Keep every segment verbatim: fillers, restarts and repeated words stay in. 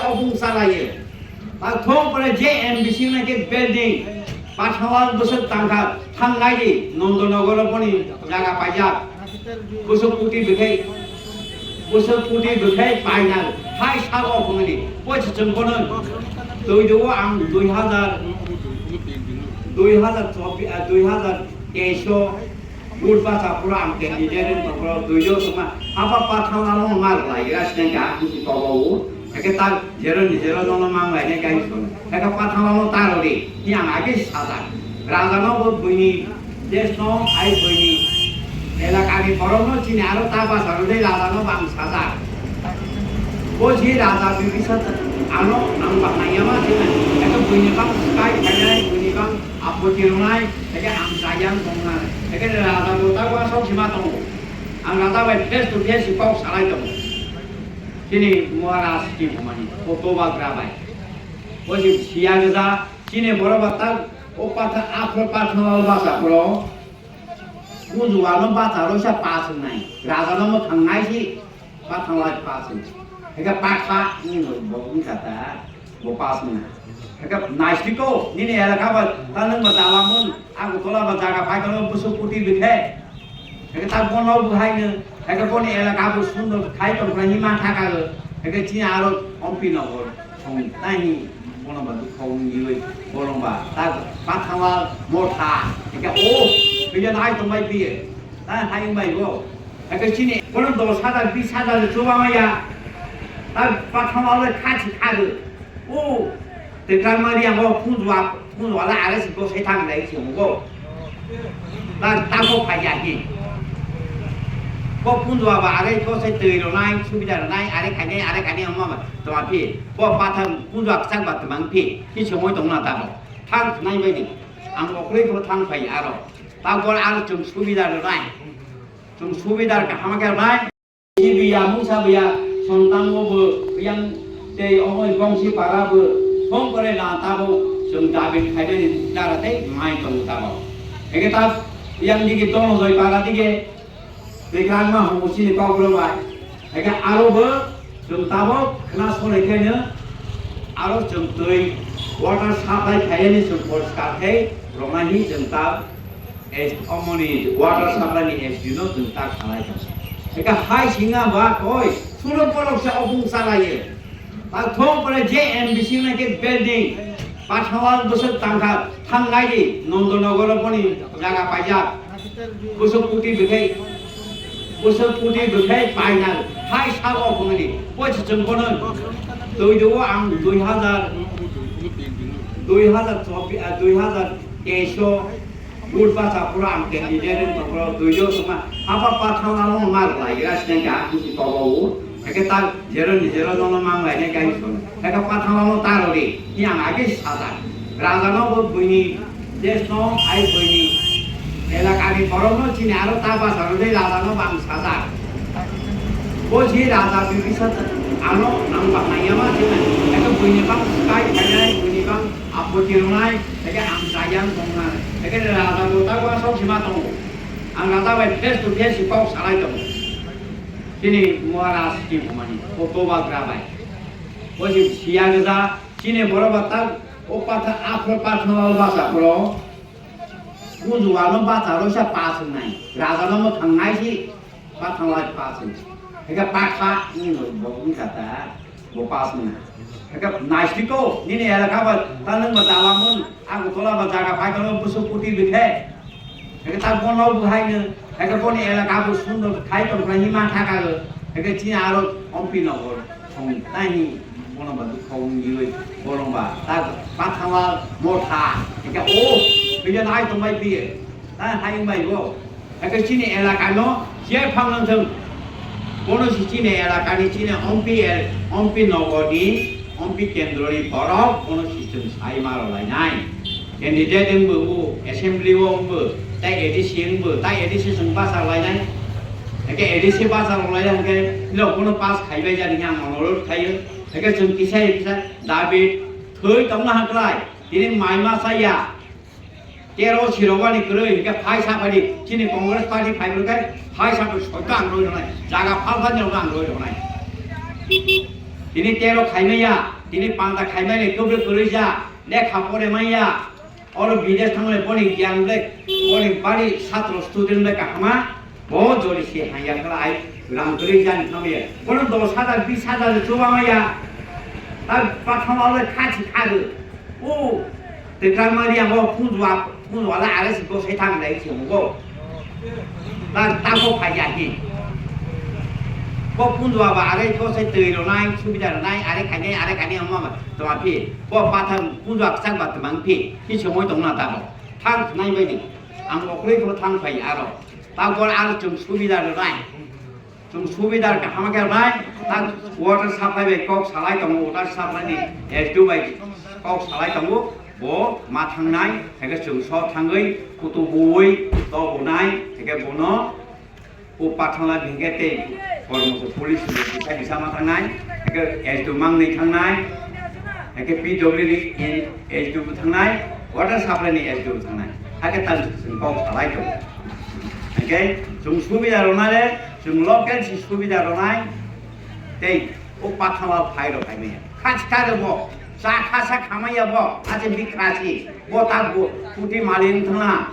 Obung chalaio. Tathong pore je M B C na ke building, Pathanlal bwswk tangkha, thangnai di, Nondonogor boni jaga paijak. Bwswk kuti bwkhai, bwswk kuti bwkhai paina, hai sabo phungni, poisa chwng kono, twi do ang dui hazar, dui hazar chobbish, ah, dui hazar teis o, Vote bacha pura ang candidate wng tong pura duijo songma haba Pathanlal no mar lai gra sinai ka ang si tobo o. Eke ta jero ni jero no no mang lai ne kai song. Eke Pathanlal no taro di. Ni ang age sajak. Raja no bo buini desh no ai buini elaka ni borok no chini aro ta bacha ro de raja no bang sajak. Bo si raja bibisa ano ang bang nai yama sinai. Eke buini bang sky khainai buini bang Apoti rwnai, eke ang chayang tongnai, eke raja bo ta uasok sima tongo. Ang raja bai face to face kok salai tongo. Chini Maharaj ni bumani, Kotobagra bai. O si siya gesa, chini borok ba ta, o patha, aphro patha wal basa pro. Kuju ano basa ro sa pas nai. Raja no mo thangnai si. Pathanlal pass wngkha. Hwnkhe patha wngwi bo wngkha ta, bo pass wngkha. Hwnkhe naisiko nini elaka ba ta nwng ba dalamon, Agartala ba jaga pai tongno bwswk kuti bikhe. Hwnkhe ta bono bo haino, hwnkhe boni elaka bo sundor khai tongkha hima thaka go. Hwnkhe chini aro ompi nogo. Song tahi bono ba dukha wngwi bono ba ta Pathanlal motha. Hwnkhe o, hwnkhe nai tongbai biye. Ta hai wngbai bo. Eke chini, kono dos hajar, bis hajar le chuba maya. Ta Pathanlal le khachi khago. O, te kang mari ang o phunjwa, phunjwa le are si ko se thang dai si ngo. Ta, ta ko phai ya ki. Ko phunjwa ba are ko se tei ro nai, subida ro nai, are khai nai, are khai nai, ma ma, to ma phi. Ko Pathan phunjwa kchang ba tmang phi. Ki se moi tong na ta bo. Thang nai bai di. Ang okroi ko thang phai aro. Ta ko ar chum subida ro nai. Chwng subidar kaham khe rwnai. Sibiya mungsa biya sontango bo yang tei omo bongsi para bo song kore na tabo chwng David khaidani dara tei mai tongo tabo. Eke ta yang digi Donojoi para dige tei grangma hongo sini kok rw bai. Eke aro bo Chwng tabok khna sonai khaino aro chwng twi water supply khaiyani chwng poriskar khai rwmani chwng ta S-, omoni water supply ni S D no chwng ta khalai kha. Eka hai singa ba koi suno borok se opung chalaye. Ta thong pore je M B C na ke building Pathanlal bwswk tangkha, thang nai di, Nondonogor boni jaga paijak. Bwswk kuti bwkhai, bwswk kuti bwkhai paina, hai sabo phunani, poisa chwng kono, twi do ang dui hazar, dui hazar chobbish, ah, dui hazar teis o, Vote bacha pura ang candidate wng tong pura duijo songma haba Pathanlal no mar lai gra sinai ka ang si tobo o. Eke ta jero ni jero no no mang lai ne kai song. Eke Pathanlal no taro di. Ni ang age sajak. Raja no bo buini desh no ai buini elaka ni borok no chini aro ta bacha ro de raja no bang sajak. Bo si raja bibisa ano nang bang nai yama chini. Eke buini bang sky khainai buini bang Apoti rwnai, eke ang chayang tongnai, eke raja bo ta uasok sima tongo. Ang raja bai face to face kok salai tongo. Chini Maharaj ni bumani, Kotobagra bai. O si siya gesa, chini borok ba ta, o patha, aphro Pathanlal bacha pro. Kuju ano bacha ro sa pas nai. Raja no mo thangnai si. Pathanlal pass wngkha. Eke patha wngwi bo wngkha ta, bo pass wngkha. Eke naisiko, nini elaka ba, ta nwng ba dalamon, Agartala ba jaga pai tongno bwswk kuti bikhe. Eke ta bono bo haino, eke boni elaka bo sundor khai tongkha hima thaka go. Eke chini aro ompi nogo. Song tahi bono ba dukha wngwi bono ba ta Pathanlal motha. Eke o, bini nai tongbai biye. Ta hai wngbai bo. Eke chini elaka no je phang nang thung. Bono si chini elaka ni chini ompi el, ompi nogo ni, ompi kendro ni borok bono si chwng sai ma rw lai nai. Candidate wng bo, assembly o wng bo, tai A D C wng bo, tai A D C chwng basa lai nai. Eke A D C basa rw lai nai hwnkhe, nirok bono pass khai bai jani ang onurodh khaio. Eke chwng kisa kisa David thwi tongna haklai, tini mai ma saya. Tero sirogani kwrwi hwnkhe phai saphani chini Congress party phai hwnkhe phai saphani soito ang roi rwnai, jaga phalphani rok ang roi rwnai. Tini tero khaimaya, tini panda khaimani kubri kwrwi ja, lekha pore maya. Oro bidesh thangmani boni gyan ble, boni bari satro student ble kahama, bo jori si hanya khala ai rang kwrwi jani thangmaya. Bono dos hajar, bis hajar chuba maya. Ta pathama le khachi khago. O, te kangmari ang o phunjwa, phunjwa la are si ko sai thang lai si mo. Ta, ta ko phai ya hi. Ko phunjwa ba are ko sai twi ro nai, subida ro nai, are khai nai, are khai nai, ama ma, tama phi. Ko patham phunjwa kchak ba tmang phi. Hi somoi tong na ta bo. Thang nai bai ni. Ang okroi ko thang phai aro. Ta ko ar chung subida ro nai. Chwng subidar kaham khe rwnai, tak water supply bai kok salai tongo, water supply ni S D O bai kok salai tongo, bo ma thangnai, hake chwng so thangwi kutu bui to bunai, hake bono o pathangla hingke tei kormo police ni bisa bisa ma thangnai, hake S D O mang ni thangnai, hake P W D ni S D O thangnai, water supply ni S D O thangnai, hake tan chwng kok salai tongo. Hake chwng subida rwnai le, Chwng local si subida rwnai, tei o pathama phai rok hai maya. Khachka rok bo, cha khasa khamaya bo, aje bikrasi, bo ta bo, kuti mali wng thangna.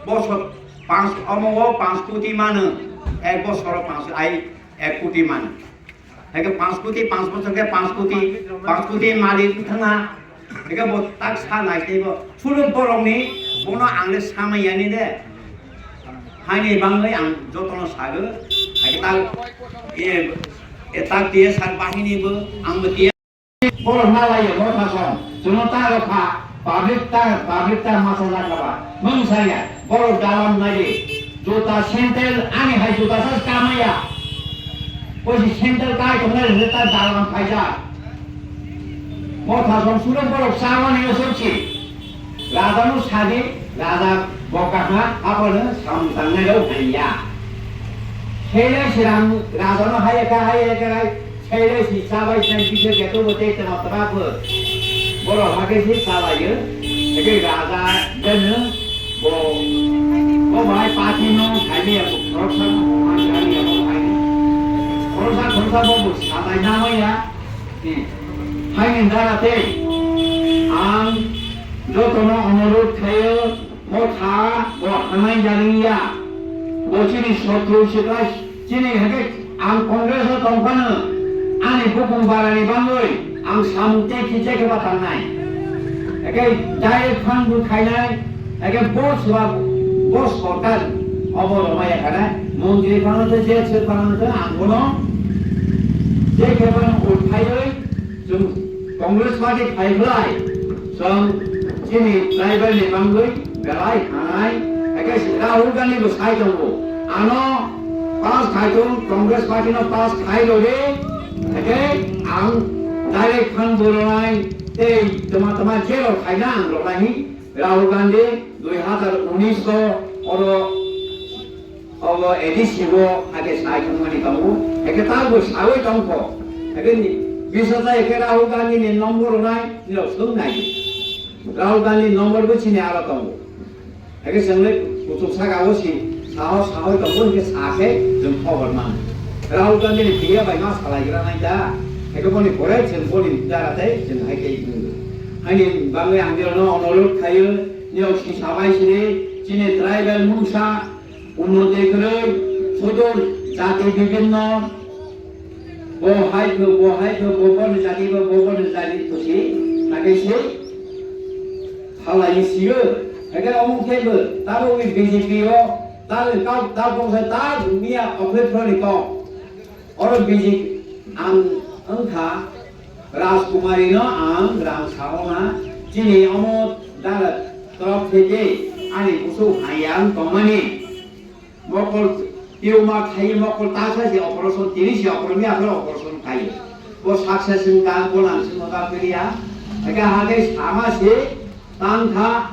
Bosor panch, omo o panch kuti mano, ek bosoro panch, ai, ek kuti mano. Hake panch kuti, panch bosor ke panch kuti, panch kuti mali wng thangna. Ega bo tak sa nai tei bo. Sulu borok ni bono ang le samai yani de. Haini bangwi ang jotono sago. Agi tak e, e tak tiya sar bahini bo ang bo tiya. Borok na lai mo tha song. Jono ta ro kha. Public ta, public ta masa na kha ba. Mung saya. Borok dalam nai di. Juta sandal ani hai juta sa kamaya. Bosi sandal kai tongnai rwkhe ta dalam khaijak. Motha song surung borok chawani osomsi. Raja no sadi, raja bokakha, abono samung tangnai rok haiya. Sele sirang raja no haiya ka haiya ka hai, sele si chabai sinai bisa keto bo tei tama tama bo. Borok hake si chabayo, hake raja deno. Bo, bo bai party no khaini ya, bo khoroksa no khaini ya, bo khaini. Khoroksa, khoroksa bo, bo sabai na maya. Hmm. Haini dara tei ang jotono onorot khayo, motha bo hanai jani ya. Bo chini sotru sikla. Chini hake ang Congress o tongphano ani bukung barani bangwi ang samung tei khe je khe ba tangnai. Hake direct fund bo khainai, hake bo swa bo sorkar obo rwmaya khanai, montri phano tei je sir phano tei ang bono je khe phano uthaiwi chwng Congress party phai khlai chwng chini tribal ni bangwi belai hanai, hake Rahul Gandhi bo sai tongo. Ano pass khai thung, Congress party no pass khai rodi, hake ang direct fund bo rwnai, tei tama tama je rok khaina ang rwnai hi Rahul Gandhi dui hazar unis o oro obo A D C o hake sai thung mani tongo, hake ta bo sawi tongkho, hake ni bisa ta hake Rahul Gandhi ni number rwnai, ni rok swng nai. Rahul Gandhi number bo chini aro tongo. Hake chwngno kuchuk saka o si saho saho tongo hingke sa khe chwng khobor mano. Rahul Gandhi ni phiya bai ma salai gra nai da. Hake boni pore chwng boni jara tei chwng hai khe wngwi. Haini bangwi ang dirokno onorot khayo, nirok si sabai sini chini tribal mungsa unnoti kwrwi sudur jati bibinno. Bo hai khe, bo hai khe, bo bono jati, bo, bo bono jati, to si, nakai si, halai si yo. Nakai omo khe bo, tabo wi B J P o, ta, ta, ta bongsa, ta miya okhe throni kok. Oro B J P ang wngkha, Rajkumari no ang rang sao na, chini omo dara torop theke ani busu hayang tongmani. Mokol tumor khai mokol ta sa se operation, tini se operation, ya operation khai. Bo success wngkha, bo nang simo ta piliya. Eka hake sama se tangkha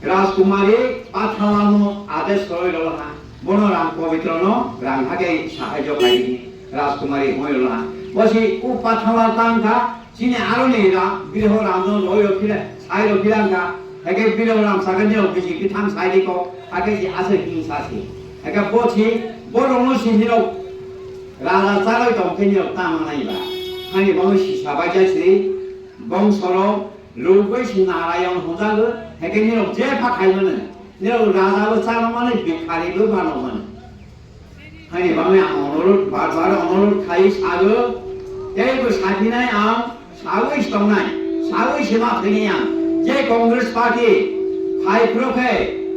Rajkumari Pathalano ades roi rolaha. Bono Ram Pobitrono rang hake sahajo khai Rajkumari hoi rolaha. Bo si u Pathala tangkha. Chini aroni ra, biriho ramno roi rok phila, sai rok phila wngkha, hake biriho ram sakha nirok bisi khe thang sai riko, hake si aswk hing sa si. Hake bo si, bo rokno si nirok raja charoi tong khe nirok tama nai ba. Ani bagwi sisa bai jai sri bongsorok lugwi si Narayon hwnjago, heke nirok jepha khaimano, nirok rajabo chano mani, bhikharibo bano mani. Haini bagwi ang onorot, bar bar onorot khai sago, teibo saphinai ang sagwi tongnai, sagwi sema thwinai ang, je Congress Party khai phuru khe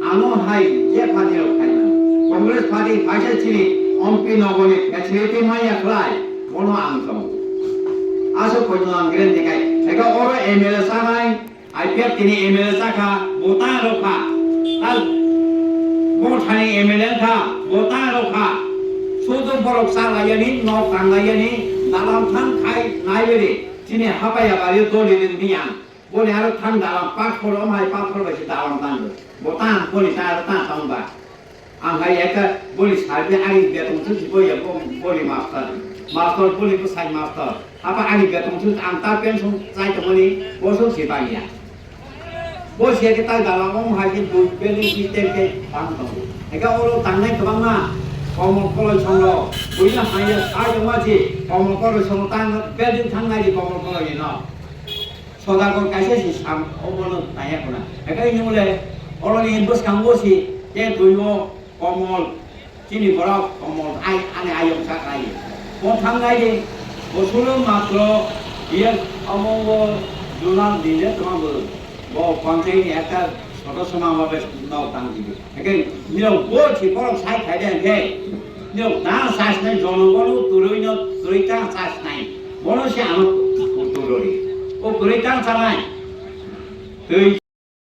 ano hai jepha nirok khaimano. Congress Party kaisa chini M P nogoni facility manya khlai, bono ang tongo. Aswk koino ang guarantee khai, eka oro M L A sanai, I P F T ni M L A chakha, bo ta rokha. Tal Mothani M L A wngkha, bo ta rokha. Sudu borok chalaiyani, nok tanglaiyani, dalam thang khai naibari. Chini hapaya bari doli rin miyang. Boni aro thang dalam pak khoro, mai pak khoro bai se dalam tango. Bo ta boni ta aro ta tangba. Ang hai ekta boni sarbi ani betong thwk si boya bo-, boni master. Master boni bwsai master. Apa ani betong thwk ang ta pension chai tongmani bosong si bangya. Bo se ke tai dalam ong hai ke dui beli si tel ke bang tong. Eka oro tangnai kwbangma komol koloi songlo. Buina hai ya sai tongma si komol koloi songlo tang building thangnai di komol koloi no. Sodagon kaisa si sam obono tangya khuna. Eka ini mole oroni bwskango si te tuibo komol, chini borok komol ai ani ayong sak ai. Bo thangnai di, bo sulo matro iye omo bo junal dinde tongma bo. Bo panchayat ni ekta soto sama ma bes nok tang di. Eka nirok bo si borok sai khai de ke. Nirok ta sas nai jono bono turoi no turoi ta sas nai. Bono se ano turoi. O turoi ta sanai. Tei